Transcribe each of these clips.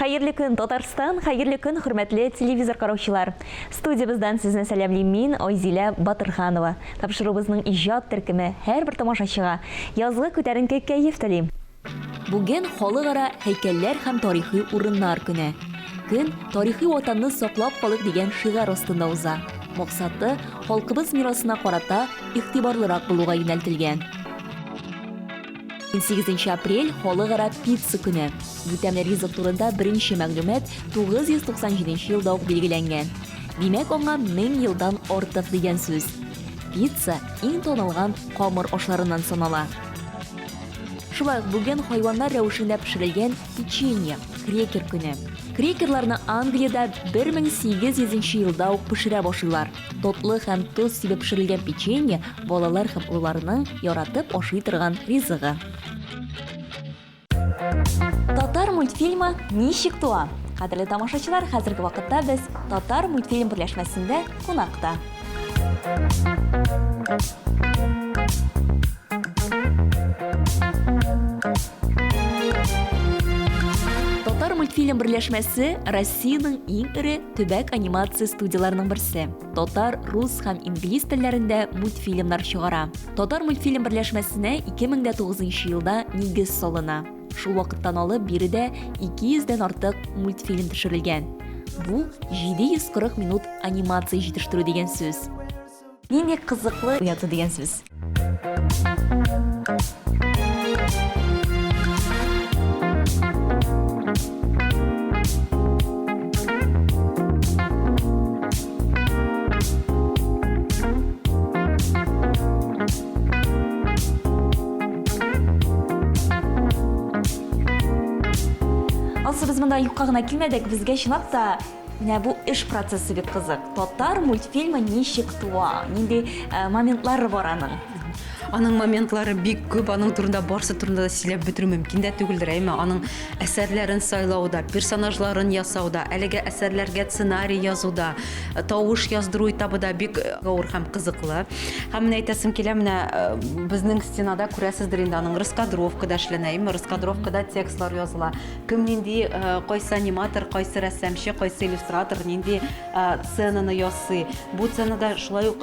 Хәерле көн, Татарстан, хәерле көн, хөрмәтле телевизор караучылар. Студиябездән сезне сәламлим мин, Айзилә Батырханова. Тапшыруыбызның иҗат төркеме һәрбер тамашачыга язгы күтәренке кәеф телим. Бүген Халыкара һәйкәлләр һәм тарихи урыннар көне. Көн Тарихи Ватанны саклап калыйк дигән шигарь астында уза. Максаты, халкыбыз мирасына карата игътибарлырак булуга юнәлтелгән. 18 апрель, Халыкара пицца көне. Бу тәмле ризык турында беренче мәгълүмат 997 елда ук билгеләнгән. Димәк, аңа 1000 елдан артык дигән сүз. Пицца иң танылган камыр ашларыннан санала. Шулай ук бүген хайваннар рәвешендә пешерелгән печенье, крекер көне. Крекерларны Англиядә 1800 нче елда ук пешерә башлыйлар. Татлы һәм тоз сибеп пешерелгән печенье балалар һәм олыларның яратып ашый торган ризыгы. Татар мультфильмы ничек туа? Кадерле тамашачылар, хәзерге вакытта без Татар мультфильм берләшмәсендә кунакта. Татар мультфильм берләшмәсе Россиянең иң эре төбәк анимация студияләренең берсе. Татар, рус һәм инглиз телләрендә мультфильмнар чыгара. Татар мультфильм берләшмәсенә 2009 елда нигез салына. Шул вакыттан алып биредә 200 дән артык мультфильм төшерелгән. Бу 740 минут анимация җитештерү дигән сүз. Нинди кызыклы уяту дигән сүз. Алсу, без монда юкка гына килмәдек. Безгә чынлап та менә бу эш процессы бик кызык. Татар мультфильмы ничек туа? Нинди э, моментлары бар аның? Аның моментлары бик күп, аның турында барсы турында да сөйләп бетерү мөмкин дә түгелдер, әйме? Аның әсәрләрен сайлауда, персонажларын ясауда, әлеге әсәрләргә сценарий язуда, тавыш яздыру этабы да бик авыр һәм кызыклы. Һәм менә әйтәсем килә, менә безнең стенада күрәсездер инде аның раскадровкада эшләнә, әйме? Раскадровкада текстлар языла. Кем нинди, кайсы аниматор, кайсы рәссамчы, кайсы иллюстратор нинди сценаны ясый. Бу сценада шулай ук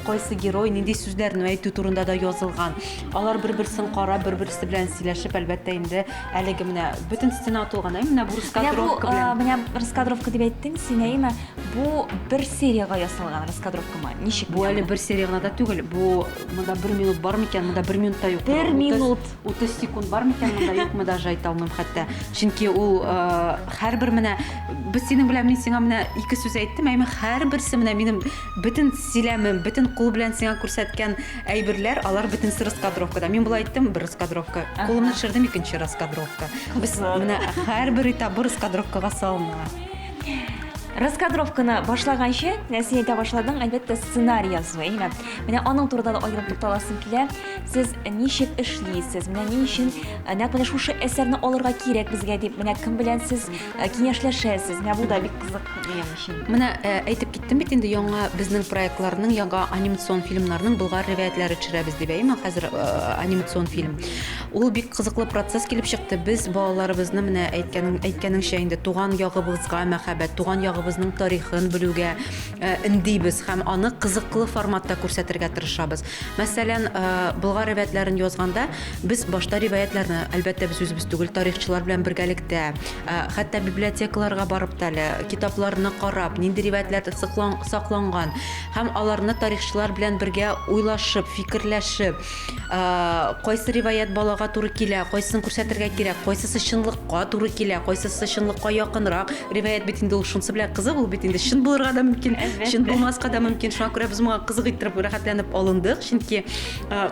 кайсы герой нинди сүзләрне әйтү турында да язылган. Алар бер-берсен карап, бер-берсе белән сөйләшеп, әлбәттә инде, әлеге менә бөтен стена тулган, әйе, менә бу раскадровка белән. Менә раскадровка дип әйттең син, әйеме? Бу бер сериягә ясалган раскадровкамы? Ничек? Бу әле бер серия гына да түгел. Бу монда бер минут бар микән? Монда бер минут та юк. Бер минут. 30 секунд бар микән монда, юкмы даже әйтә алмыйм хәтта. Чөнки ул һәрбер менә без синең белән мин сиңа менә ике сүз әйттем, әмма һәрберсе менә минем бөтен сөйләмем, бөтен кул белән сиңа күрсәткән әйберләр, алар бөтенесе раскадровкада. Мин болай әйттем, бер раскадровка. Кулымны төшердем, икенче раскадровка. Без менә һәрбер этабы раскадровкага салына. Раскадровканы башлаганчы, менә син әйтә башладың, әлбәттә, сценарий язу, әйеме? Менә аның турында да аерым тукталасым килә. Сез ничек эшлисез? Менә ни өчен э, нәкъ менә шушы әсәрне алырга кирәк безгә дип, менә кем белән сез э, киңәшләшәсез? Менә бу да бик кызык минем өчен. Менә э, әйтеп киттем бит инде яңа безнең проектларның, яңа анимацион фильмнарның Болгар риваятьләре төшерәбез дип, әйеме? Хәзер анимацион фильм. Ул бик кызыклы процесс килеп чыкты. Без балаларыбызны менә әйткәнең әйткәнеңчә инде туган ягыбызга мәхәббәт, туган ягыбызның тарихын белүгә өндибез һәм аны кызыклы форматта күрсәтергә тырышабыз. Мәсәлән, Болгар риваятьләрен язганда, без башта риваятьләрне, әлбәттә, без үзебез түгел, тарихчылар белән бергәлектә, хәтта библиотекаларга барып та әле, китапларны карап, нинди риваятьләр сакланган һәм аларны тарихчылар белән бергә уйлашып, фикерләшеп, кайсы риваять балага туры килә, кайсысын күрсәтергә кирәк, кайсысы чынлыкка туры килә, кайсысы чынлыкка якынрак. Риваять бит инде ул шунысы белән кызык, ул бит инде чын булырга да мөмкин, чын булмаска да мөмкин. Шуңа күрә без моңа кызык иттереп, рәхәтләнеп алындык, чөнки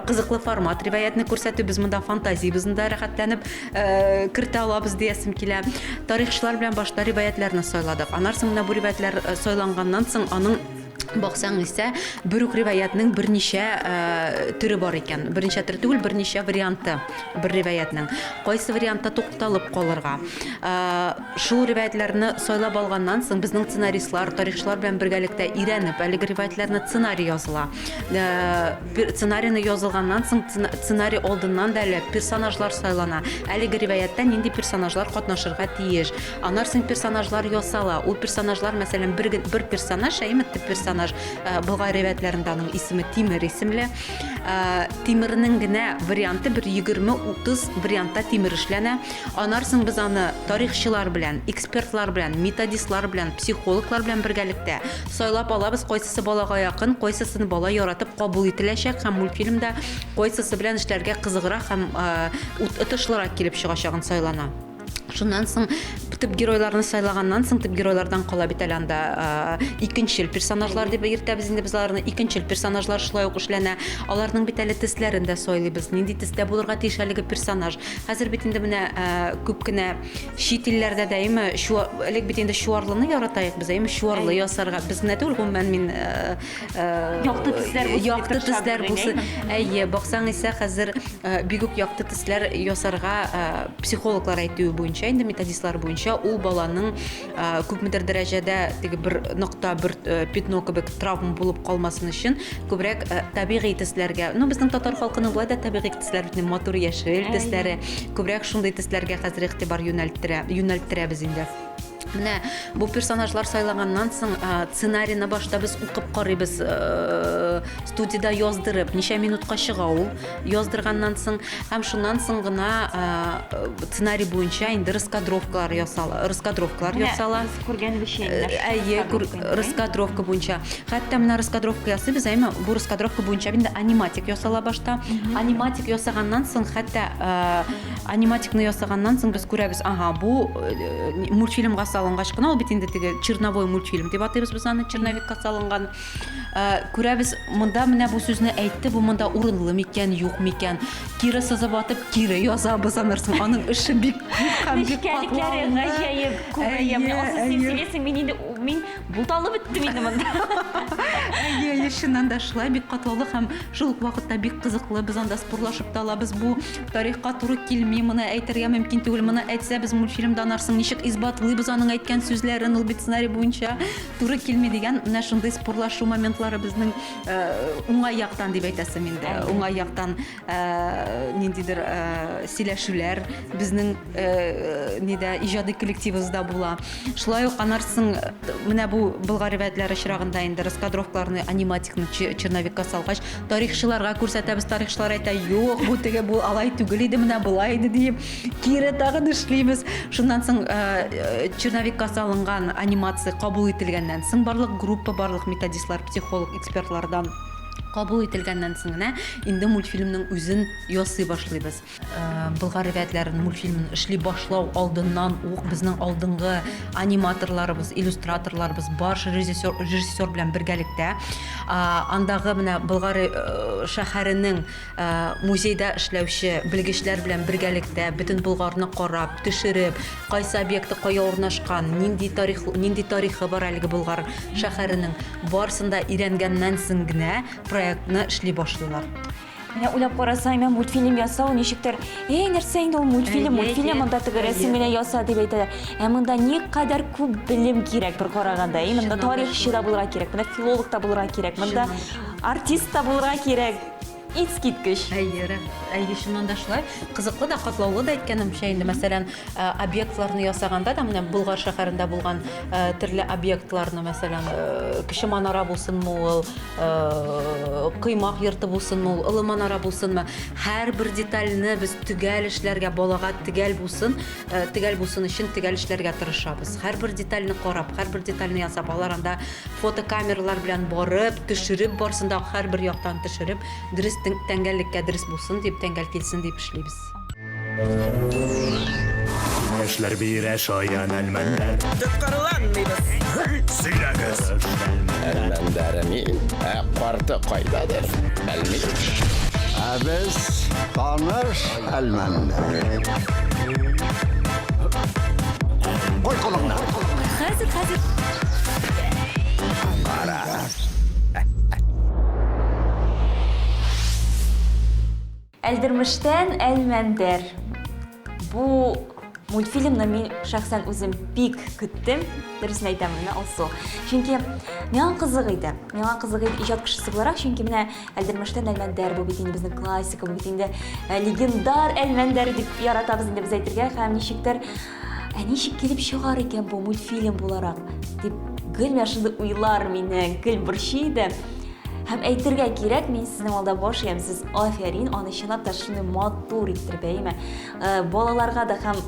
кызыклы формат риваятьне күрсәтү, без монда фантазиябезне дә рәхәтләнеп кертә алабыз диясем килә. Тарихчылар белән башта риваятьләрне сайладык. Аннан соң менә бу риваятьләр сайланганнан соң аның Баксаң исә, бер үк риваятьнең берничә төре бар икән. Берничә төре түгел, берничә варианты бер риваятьнең. Кайсы вариантта тукталып калырга? Шул риваятьләрне сайлап алганнан соң, безнең сценаристлар, тарихчылар белән бергәлектә өйрәнеп, әлеге риваятьләрне сценарий языла. Сценарийны язылганнан соң, сценарий алдыннан да әле персонажлар сайлана. Әлеге риваятьтә нинди персонажлар катнашырга тиеш? Аннан соң персонажлар ясала. Ул персонажлар, мәсәлән, бер, бер персонаж, әйеме, төп персонаж, э, Болгар риваятьләрендә аның исеме Тимер исемле. Э, Тимернең генә варианты бер 20-30 вариантта Тимер эшләнә. Аннан соң без аны тарихчылар белән, экспертлар белән, методистлар белән, психологлар белән бергәлектә сайлап алабыз, кайсысы балага якын, кайсысын бала яратып кабул ителәчәк һәм мультфильмда кайсысы белән эшләргә кызыграк һәм э, отышлырак килеп чыгачагын сайлана. Шуннан соң төп геройларны сайлаганнан соң төп геройлардан кала бит әле анда икенчел персонажлар дип йөртәбез инде без аларны. Икенчел персонажлар шулай ук эшләнә. Аларның бит әле төсләрен дә сайлыйбыз. Нинди төстә булырга тиеш әлеге персонаж. Хәзер бит инде менә күп кенә чит илләрдә дә әйме, элек бит инде чуарлыны яратаек без, әйме, чуарлы ясарга. Без генә түгел, гомумән мин якты төсләр булсын. Якты төсләр булсын. Әйе, баксаң исә хәзер бик үк якты төсләр ясарга психологлар әйтүе буенча, инде методистлар буенча, ул баланың күпмедер дәрәҗәдә теге бер нокта, бер пятно кебек травма булып калмасын өчен күбрәк табигый төсләргә. Ну, безнең татар халкының болай да табигый төсләр бит матур яшел төсләре. Күбрәк шундый төсләргә хәзер игътибар юнәлттерә, юнәлттерәбез инде. Менә бу персонажлар сайлаганнан соң сценарийны башта без укып карыйбыз, студиядә яздырып, ничә минутка чыга ул яздырганнан соң, һәм шуннан соң гына сценарий буенча инде раскадровкалар ясала, раскадровкалар ясала. Күргәнебезчә инде. Әйе, раскадровка буенча. Хәтта менә раскадровка ясыйбыз, әйме, бу раскадровка буенча инде аниматик ясала башта. Аниматик ясаганнан соң хәтта Аниматикны ясаганнан соң без күрәбез, ага, бу э, мультфильмга салынгач кына, ул бит инде теге черновой мультфильм дип атыйбыз без аны, черновикка салынган. Э, күрәбез, монда менә бу сүзне әйтте, бу монда урынлы микән, юк микән. Кире сызып атып, кире язабыз аннан соң. Аның эше бик күп һәм бик катлаулы. Гаҗәеп күп. Менә син сөйлисең, мин инде мин буталып беттем инде монда. Әйе, әйе, чыннан да шулай бик катлаулы һәм шул ук вакытта бик кызыклы. Без анда спорлашып та алабыз. Бу тарихка туры килми, моны әйтергә мөмкин түгел. Моны әйтсә, без мультфильмда анарсың ничек исбатлыйбыз аның әйткән сүзләрен, ул бит сценарий буенча туры килми дигән менә шундый спорлашу моментлары безнең э, уңай яктан дип әйтәсем инде. Уңай яктан э, ниндидер э, сөйләшүләр безнең нидә иҗади коллективыбызда була. Шулай ук анарсың менә бу Болгар риваятьләре очрагында инде раскадровкаларны, аниматикны черновикка салгач, тарихчыларга күрсәтәбез, тарихчылар әйтә, юк, бу теге бу алай түгел иде, менә болай иде диеп, кире тагын эшлибез. Шуннан соң черновикка салынган анимация кабул ителгәннән соң барлык группа, барлык методистлар, психолог, экспертлардан кабул ителгәннән соң генә инде мультфильмның үзен ясый башлыйбыз. Болгар риваятьләрен мультфильмын эшли башлау алдыннан ук безнең алдынгы аниматорларыбыз, иллюстраторларыбыз барча режиссер, режиссер белән бергәлектә андагы менә Болгар шәһәренең музейда эшләүче белгечләр белән бергәлектә бөтен Болгарны карап, төшереп, кайсы объекты кая урнашкан, нинди тарих, нинди тарихы бар әлеге Болгар шәһәренең, барысын да өйрәнгәннән соң генә проектны эшли башлыйлар. Менә уйлап карасаң, менә мультфильм ясау ничектер, эй, нәрсә инде ул мультфильм, мультфильм монда теге рәсем генә яса дип әйтәләр. Ә монда никадәр күп белем кирәк бер караганда. Әй, монда тарихчы да булырга кирәк, монда филолог та булырга кирәк, монда артист та булырга кирәк. Искиткеч. Әйе, әйе, чыннан да шулай. Кызыклы да, катлаулы да әйткәнемчә инде, мәсәлән, объектларны ясаганда да, менә Болгар шәһәрендә булган төрле объектларны, мәсәлән, Кече манара булсынмы ул, коймак йорты булсынмы ул, олы манара булсынмы, һәрбер детальне без төгәл эшләргә, балага төгәл булсын, төгәл булсын өчен төгәл эшләргә тырышабыз. Һәрбер детальне карап, һәрбер детальне ясап, алар анда фотокамералар белән барып, төшереп барсын да, һәрбер яктан төшереп, дөрес тәңгәллеккә дөрес булсын дип, тәңгәл килсен дип эшлибез. Киңәшләр бирә шаян Әлмәндәр. Тоткарланмыйбыз. Сөйләгез. Әлмәндәре мин, ә карты кайдадыр, белмим. Ә без таныш Әлмәндәр. Куй кулыңны. Хәзер, хәзер. Кара. Әлдермештән Әлмәндәр. Бу мультфильмны мин шәхсән үзем бик көттем, дөресен әйтәм, менә Алсу. Чөнки миңа кызык иде. Миңа кызык иде иҗат кешесе буларак, чөнки менә Әлдермештән Әлмәндәр бу бит инде безнең классика, бу бит инде э, легендар Әлмәндәр дип яратабыз инде без әйтергә һәм ничектер ә ничек килеп чыгар икән бу мультфильм буларак дип гел менә шундый уйлар мине гел борчый иде. Һәм әйтергә кирәк, мин сезнең алда баш иям, сез афәрин, аны чынлап та шундый матур иттереп, әйеме? Э, балаларга да һәм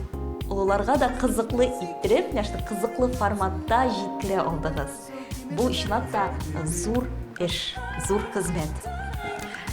олыларга да кызыклы иттереп, менә шундый кызыклы форматта җиткерә алдыгыз. Бу чынлап та зур эш, зур хезмәт.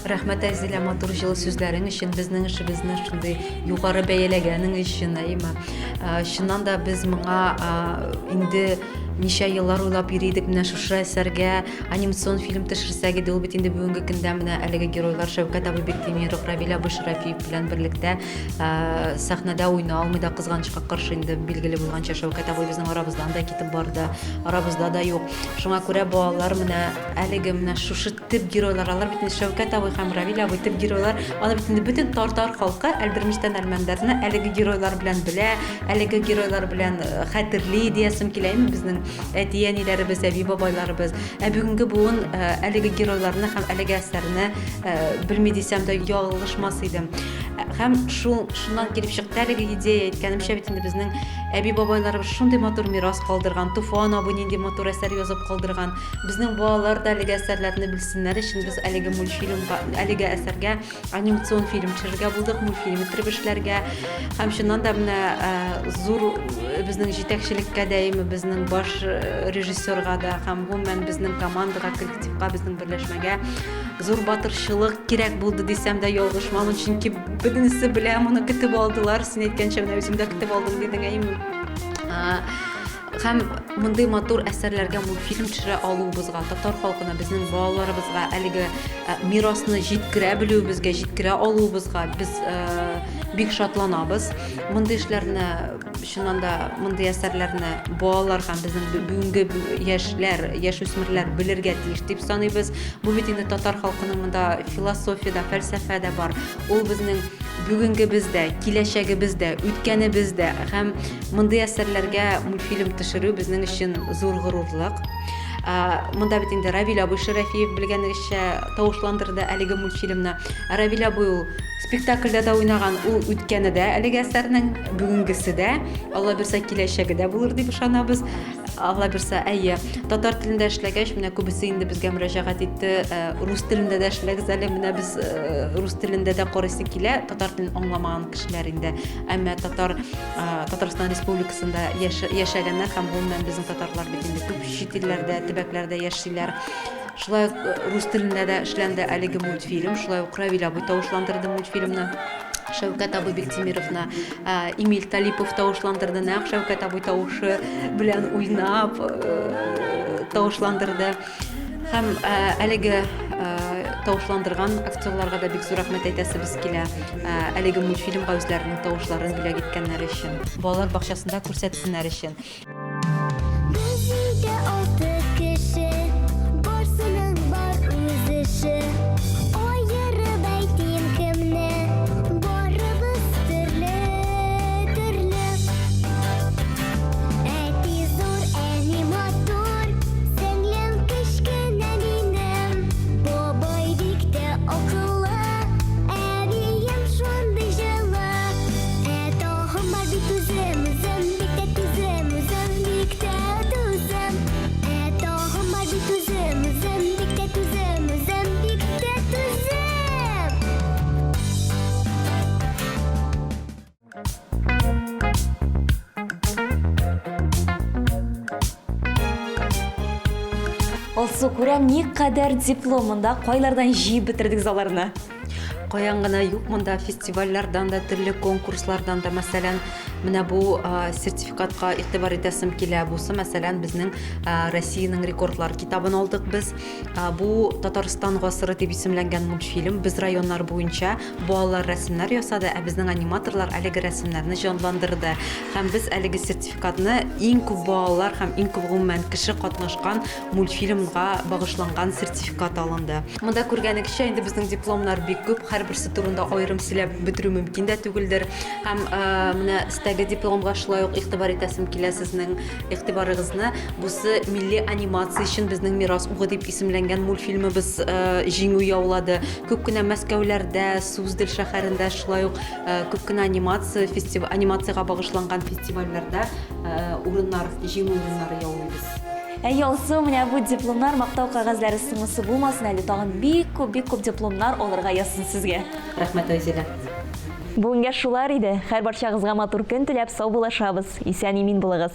Рәхмәт, Әзилә, матур җылы сүзләрең өчен, безнең эшебезне шундый югары бәяләгәнең өчен, әйеме? Э, чыннан да без моңа э, инде ничә еллар уйлап йөри идек, менә шушы әсәргә анимацион фильм төшерсәк иде, ул бит инде бүгенге көндә менә әлеге геройлар Шәүкәт абый Биктимиров, Равил абый Шәрәфиев белән берлектә э, сәхнәдә уйный алмый да, кызганычка каршы инде билгеле булганча Шәүкәт абый безнең арабыздан да китеп барды, арабызда да юк. Шуңа күрә балалар менә әлеге менә шушы төп геройлар, алар бит инде Шәүкәт абый һәм Равил абый төп геройлар, аны бит инде бөтен тартар халкы Әлдермештән Әлмәндәрне әлеге геройлар белән белә, әлеге геройлар белән э, хәтерли диясем килә инде безнең әти-әниләребез, әби-бабайларыбыз. Ә бүгенге буын э, әлеге геройларны һәм әлеге әсәрне э, белми дисәм дә ялгышмас идем. Һәм шул шуннан килеп чыкты әлеге идея, әйткәнемчә бит инде безнең әби-бабайларыбыз шундый матур мирас калдырган, Туфан абый нинди матур әсәр язып калдырган. Безнең балалар да әлеге әсәрләрне белсеннәр өчен без әлеге мультфильмга, әлеге әсәргә анимацион фильм төшерергә булдык, мультфильм иттереп эшләргә. Һәм чыннан да менә э, зур э, безнең җитәкчелеккә дә, безнең баш э, режиссерга да һәм гомумән безнең командага, коллективка, безнең берләшмәгә зур батырчылык кирәк булды дисәм дә ялгышмамын, чөнки бөтенесе белә моны көтеп алдылар. Син әйткәнчә, менә үзем дә көтеп алдым дидең, әйеме? Һәм мондый матур әсәрләргә мультфильм төшерә алуыбызга, татар халкына, безнең балаларыбызга әлеге э, мирасны җиткерә белүебезгә, җиткерә алуыбызга без э, бик шатланабыз. Мондый эшләрне, чыннан да, мондый әсәрләрне балалар һәм безнең бүгенге яшьләр, яшүсмерләр белергә тиеш дип саныйбыз. Бу бит инде татар халкының монда философия дә, фәлсәфә дә бар. Ул безнең бүгенгебез дә, киләчәгебез дә, үткәнебез дә һәм Мондый әсәрләргә мультфильм төшерү безнең өчен зур горурлык. Монда бит инде Равил абый Шәрәфиев белгәнегезчә тавышландырды әлеге мультфильмны. Равил абый ул спектакльдә дә уйнаган, ул үткәне дә әлеге әсәрнең, бүгенгесе дә, Алла бирсә, киләчәге дә булыр дип ышанабыз. Алла бирсә, әйе. Татар телендә эшләгәч, менә күбесе инде безгә мөрәҗәгать итте, э, рус телендә дә эшләгез әле, менә без э, рус телендә дә карыйсы килә, татар телен аңламаган кешеләр инде. Әмма татар э, Татарстан Республикасында яшәгәннәр һәм гомумән безнең татарлар бит инде күп чит илләрдә, төбәкләрдә яшиләр. Шулай ук рус телендә дә эшләнде әлеге мультфильм, шулай ук Равил абый тавышландырды мультфильмны. Шәүкәт абый Биктимировны Эмиль Талипов тавышландырды, нәкъ Шәүкәт абый тавышы белән уйнап тавышландырды. Һәм әлеге тавышландырган актерларга да бик зур рәхмәт әйтәсебез килә. Әлеге мультфильмга үзләренең тавышларын бүләк иткәннәре өчен, балалар бакчасында күрсәтсеннәр өчен. Без өйдә алты кеше, барсының бар үз эше. Аерып әйтим кемне, барыбыз төрле, төрле. Әти зур, әни матур, сеңлем кечкенә минем. Бабай бик тә акыллы, әбием шундый җылы. Ә тагын бар бит үзем, үзем бик тә түзем, үзем бик тә түзем. Ә тагын бар бит үзем, үзем бик тә түзем, үзем бик тә түзем. Алсу, күрәм, никадәр диплом монда, кайлардан җыеп бетердегез аларны? Каян гына юк монда фестивальләрдән дә, төрле конкурслардан да, мәсәлән, Менә бу сертификатка игътибар итәсем килә. Бусы, мәсәлән, безнең Россиянең рекордлар китабын алдык без. Бу Татарстан гасыры дип исемләнгән мультфильм. Без районнар буенча балалар рәсемнәр ясады, ә безнең аниматорлар әлеге рәсемнәрне җанландырды. Һәм без әлеге сертификатны иң күп балалар һәм иң күп гомумән кеше катнашкан мультфильмга багышланган сертификат алынды. Монда күргәнегезчә, инде безнең дипломнар бик күп, һәрберсе турында аерым сөйләп бетерү мөмкин дә түгелдер. Һәм менә өстәге дипломга шулай ук игътибар итәсем килә сезнең игътибарыгызны. Бусы милли анимация өчен безнең Мирас угы дип исемләнгән мультфильмыбыз җиңү яулады. Күп кенә Мәскәүләрдә, Суздаль шәһәрендә шулай ук күп кенә анимация фестив анимациягә багышланган фестивальләрдә урыннар, җиңү урыннары яулыйбыз. Әй, Алсу, менә бу дипломнар, мактау кәгазьләре соңгысы булмасын әле, тагын бик күп, бик күп дипломнар алырга язсын сезгә. Рәхмәт, Айзилә. Бүгенгә шулар иде. Һәрбарчагызга матур көн теләп саубуллашабыз. Исән-имин булыгыз.